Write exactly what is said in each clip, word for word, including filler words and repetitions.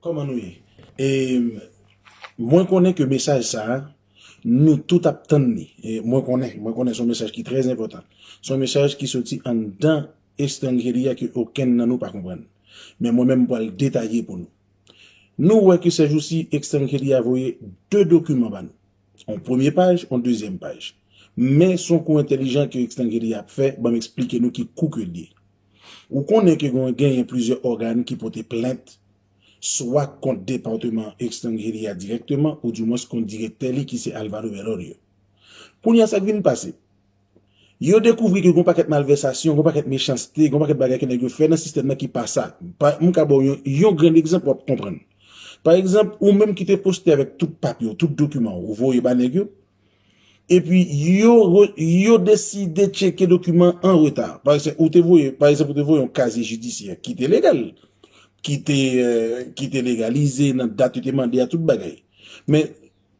Kòman nou ye? E, mwen konnen ke mesaj sa a, nou tout ap tann li. E mwen konnen, mwen konnen se yon mesaj ki trè enpòtan. Se yon mesaj ki soti anndan Extrangeli a ke okenn nan nou pa konprann. Men mwen menm, m pral detaye pou nou. Nou wè ke sèjousi Extrangeli a voye de dokiman ba nou. Yon premye paj, yon dezyèm paj. Men se yon kou entèlijan ke Extrangeli a ap fè, ban m eksplike nou ki kou ke l ye. Ou konnen ke gen, genyen plizyè ògàn ki pote plent, swa kont depatman Extrangeli a dirèkteman, oudimwens kont direktè li ki se Alvaro Velorio. Kounye a, sa k vin pase? Yo dekouvri ke gon pakèt malvèsasyon, gon pakèt mechanste, gon pakèt bagay ke nèg yo fè nan sistèm nan ki pa sa. Pa, m ka ba w yon, yon grenn egzanp, w ap konprann. Pa egzanp, ou menm ki te poste avèk tout papye w, tout dokiman w, ou voye ba nèg yo, epi yo re-, yo deside tcheke dokiman an reta. Pa egzanp, ou te voye, pa egzanp, ou te voye yon kazye jidisyè ki te legal, ki te, euh, ki te legalize nan dat yo te mande a, tout bagay. Men,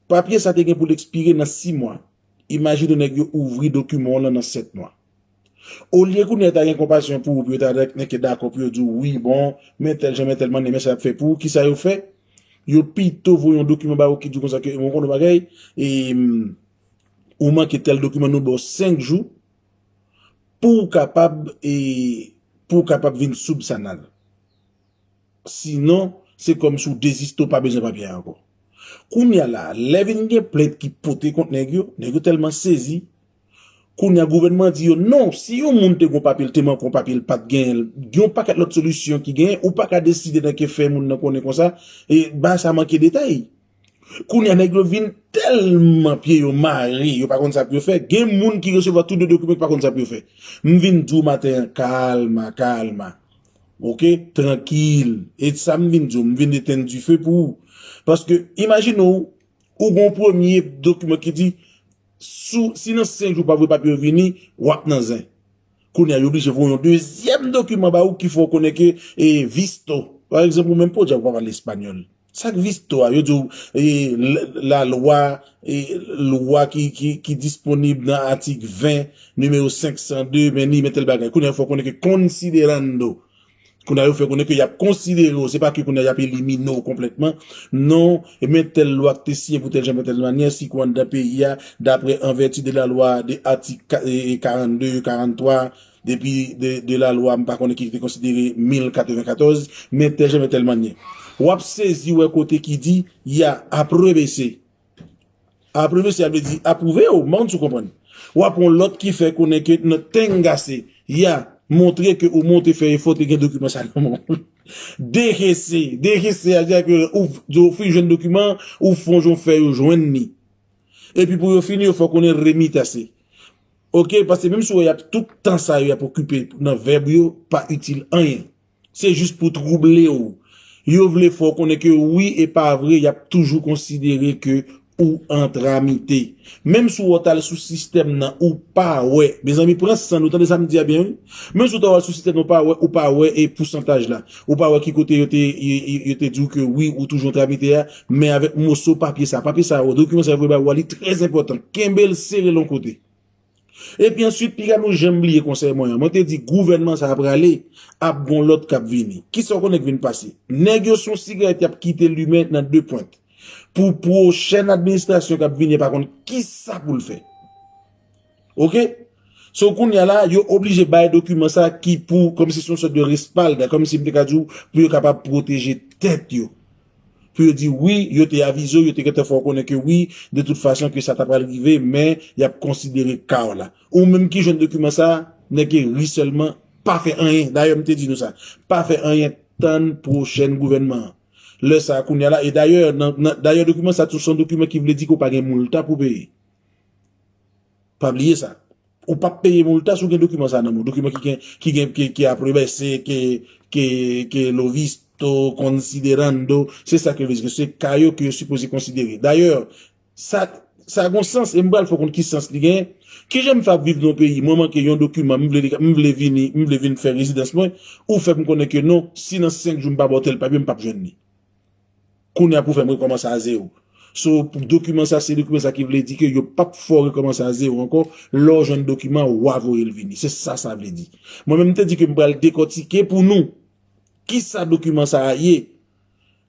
papye sa te gen pou l ekspire nan sis mwa. Imajine nèg yo ouvri dokiman w lan nan sèt mwa. Olye kounye a ta gen konpasyon pou ou, pou yo ta nèk dakò pou yo di w, wi, bon, men tèl jan, men tèl mannyè, men sa y ap fè pou ou, kisa yo fè? Yo pito voye yon dokiman ba ou ki di w konsa ke, bon, konn yon bagay, e, mm, ou manke tèl dokiman, nou ba w senk jou pou w kapab, e, pou w kapab vin soupsonab. Sinon, se kòmsi w deziste, w pa bezwen papye a ankò. Kounye a la, lè vin gen plent ki pote kont nèg yo, nèg yo tèlman sezi, kounye a gouvènman di yo, non, si yon moun te gon papye, l te manke yon papye, l pa t genyen l, gen yon pakèt lòt solisyon ki genyen, ou pa ka deside nan ke fè moun nan konnen konsa, e ba sa manke detay. Kounye a nèg yo vin tèlman pye yo mare, yo pa konn sa pou yo fè. Gen moun ki resevwa tout de dokiman ki pa konn sa pou yo fè. M vin di w maten an, kalma, kalma. Oke? Trankil. E sa m vin di w, m vin etenn dife pou ou. Paske, imajine w, ou gon premye dokiman ki di, sou, si nan senk jou pa voye papye yo vini, w ap nan zen. Kounye a, yo oblije voye yon dezyèm dokiman ba ou ki fè w konnen ke, e, visto. Pa egzanp, ou menm podyab ou pa pale espanyòl. Sa k visto a, yo di w, e, l-, lalwa, e, lwa ki, ki, ki disponib nan atik ven, nimewo senk san de, men ni, men tèl bagay. Kounye a, fò w konnen ke considerando. Kounye a, yo fè konnen ke y ap konsidere w, se pa ke kounye a y ap elimine w konplètman. Non, e men tèl lwa k te siyen pou tèl jan, men tèl mannyè, si ke w anndan peyi a, dapre, an vèti de la lwa de atik ka-, e, e, karannde, karanntwa, depi de, de la lwa, m pa konnen ki te konsidere mil katrevenkatòz, men tèl jan, men tèl mannyè. W ap sezi wè kote ki di, y a aprebese. Aprebese, sa vle di apwouve w, m pa konn si w konprann. W ap yon lòt ki fè konnen ke nan tengase, y a montre ke ou montre fè efò te gen dokiman sa nan men w. Dehese, dehese a di ke ou, ou fin jwenn dokiman, ou fè yon jan w fè yo jwenn li. Epi pou yo fini, yo fè w konnen remitase. Oke, paske menm si w wè y ap tout tan sa yo y ap okipe nan vèb yo, pa itil anyen. Se jis pou twouble w. Yo vle fè w konnen ke wi e pa vre, y ap toujou konsidere ke ou an tramite. Menm si w t al sou sistèm nan, ou pa wè. Mezanmi, pran san nou, tande sa m di a byen, wi. Menm si w t al sou sistèm nan, ou pa wè, ou pa wè e pousantaj la. Ou pa wè ki kote yo te, yo, yo, yo te di w ke wi, ou toujou an tramite a, men avèk moso papye sa. Papye sa, dokiman sa yo voye ba ou a, li trè enpòtan. Kenbe l sere l yon kote. Epi answit, piga nou janm bliye konsèy mwen an. Mwen te di gouvènman sa a prale, ap gon lòt k ap vini. Kisa w konnen k vin pase? Nèg yo se yon sigarèt y ap kite limen nan de pwent. Pou pwochèn administrasyon k ap vini, pa konn kisa pou l fè. Oke? So, kounye a la, yo oblije bay dokiman sa ki pou, kòmsi se yon sòt de respalda, kòmsi m te ka di w, pou yo kapab pwoteje tèt yo. Pou yo di wi, yo te avize w, yo te gentan fè w konnen ke wi, de tout fason ke sa ta pral rive, men y ap konsidere ka w la. Ou menm ki jwenn dokiman sa, nèg ki ri sèlman, pa fè anyen. Dayè, m te di nou sa. Pa fè anyen, tann pwochèn gouvènman an. Lè sa a, kounye a la, e dayè, nan, nan, dayè, dokiman sa, se yon dokiman ki vle di ke w pa gen moulta pou peye. Pa bliye sa. Ou p ap peye moulta si w gen dokiman sa nan men w. Dokiman ki gen, ki gen, ki, ki aprebese, ki, ki, ki lo visto, considerando, se sa ke vle di, se ka yo ke yo sipoze konsidere. Dayè, sa, sa gon sans, e m pral fè w konn ki sans li gen. Kijan m fè ap viv nan yon peyi, mwen manke yon dokiman, m vle, m vle vini, m vle vin fè rezidans mwen, ou fè m konnen ke non, si nan senk jou m pa ba w tèl papye, m p ap jwenn li. Kounye a pou fè m rekòmanse a zewo. So, pou dokiman sa, se dokiman sa ki vle di ke yo p ap fè w rekòmanse a zewo ankò. Lè w jwenn dokiman, w a voye l vini. Se sa sa vle di. Mwen menm, m te di ke m pral dekòtike pou nou kisa dokiman sa a ye.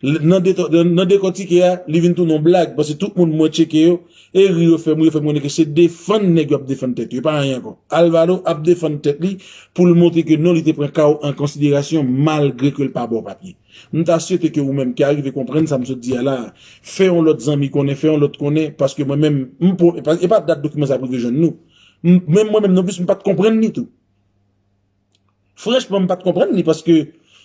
L- Nan deto- nan- nan dekòtike a, li vin tounen yon blag, paske tout moun mwen tcheke yo, e ri yo fè m, yo fè m konnen ke se defann nèg yo ap defann tèt yo, e pa anyen ankò. Alvaro ap defann tèt li pou l montre ke non, li te pran ka w an konsiderasyon malgre ke l pa ba w papye. M ta swete ke ou menm ki arive konprann sa m sot di a la, fè yon lòt zanmi konnen, fè yon lòt konnen, paske mwen menm, m pou, e pa, e pa dat dokiman sa ap rive jwenn nou. M- Menm mwen menm non plis, m pa t konprann li tou. Franchman, m pa t konprann li paske,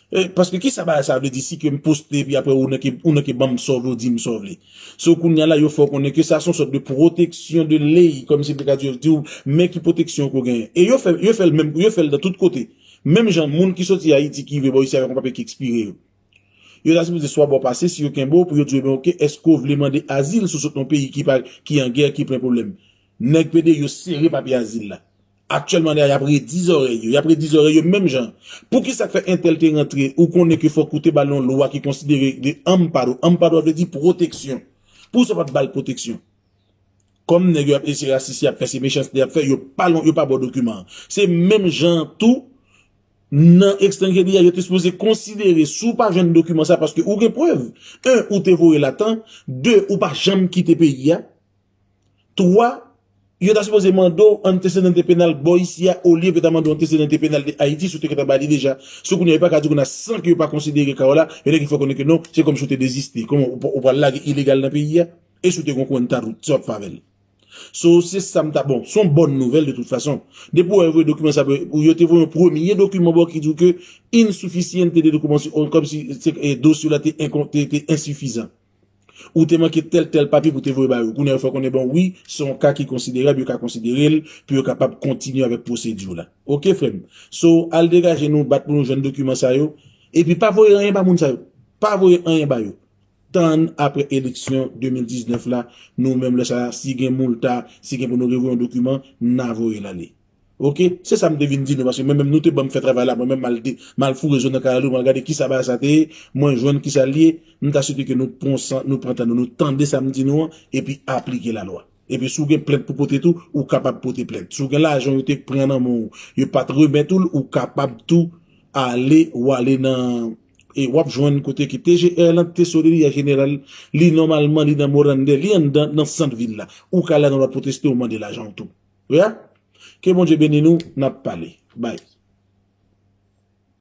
eh, paske kisa bagay sa vle di si ke m poste epi apre ou nan ke, ou nan ke ban m sa w vle, ou di m sa w vle. So kounye a la, yo fè w konnen ke sa se yon sòt de pwoteksyon de ley, kòmsi m te ka di, di w, men ki pwoteksyon ke w genyen. E yo fè, yo fè l menm, yo fè l nan tout kote. Menm jan moun ki soti Ayiti ki rive bò isi avèk yon papye ki ekspire yo. Yo ta sipoze swa ba w pase, si yo kenbe w, pou yo di w, ebyen, oke, èske w vle mande azil si w sot nan yon peyi ki pa, ki an gè, ki plen pwoblèm? Nèg pede yo sere papye azil la. Aktyèlman la, y ap redi zòrèy yo, y ap redi zòrèy yo menm jan. Poukisa k fè entèl te rantre, ou konnen ke fòk ou te ba l yon lwa ki konsidere de amparo? Amparo vle di pwoteksyon. Poukisa w pa t ba l pwoteksyon? Kòm nèg yo ap eseye rasis, y ap fè se mechanste y ap fè, yo pa lon, yo pa ba w dokiman an. Se menm jan tou, nan ekstranjeri a, yo te sipoze konsidere si w pa jwenn dokiman sa paske ou gen prèv. En, ou te voye l a tan. De, ou pa janm kite peyi a. Twa, yo ta sipoze mande w antesedante penal bò isi a, olye yo ta mande w antesedante penal de Ayiti, si w te gentan ba li deja. So kounye a, yo pa ka di w kounye a san ke yo pa konsidere ka w la, yo nèk fè konnen ke non, se kòmsi w te deziste. Kòman ou, ou pral lage ilegal nan peyi a? E si w te gen yon cuenta root, sa w ap fè avè l? So, se sa m ta, bon, se yon bòn nouvèl de tout fason. Depi w wè yo voye dokiman sa, pou yo te voye yon premye dokiman ba w ki di w ke insufficiente de documentos, kòmsi se, e, dosye w la te enkon- te, te ensifizan. Ou te manke tèl, tèl papye pou te voye ba yo. Kounye a, yo fè konnen, bon, wi, se yon ka ki konsiderab, yo ka konsidere l pou yo kapab kontinye avèk pwosedi w la. Oke, frè m. So, al degaje nou, bat pou nou jwenn dokiman sa yo. Epi pa voye anyen ba moun sa yo. Pa voye anyen ba yo. Tann apre eleksyon de mil diznèf la, nou menm lè sa, si gen moulta, si gen pou nou revoye yon dokiman, n a voye l ale. Oke? Se sa m te vin di nou, paske mwen menm nou te ban m fè travay la, mwen menm m al de- m al foure zo nan kalalou, m al gade kisa bagay sa te ye, mwen jwenn kisa l ye, m ta swete ke nou pran san- nou pran tan nou, nou tande sa m di nou an, epi aplike lalwa. Epi si w gen plent pou pote tou, ou kapab pote plent. Si w gen lajan yo te pran nan men w, yo pa t remèt ou l, ou kapab tou ale, ou ale nan, e w ap jwenn kote ki T G R lan, Tesoreria Jeneral, li nòmalman, li nan Morandé, li anndan, nan sant vil la. Ou ka la nan lòt pwoteste, ou mande lajan w tou. Wi a? Ke Bondye beni nou, n ap pale. Bay.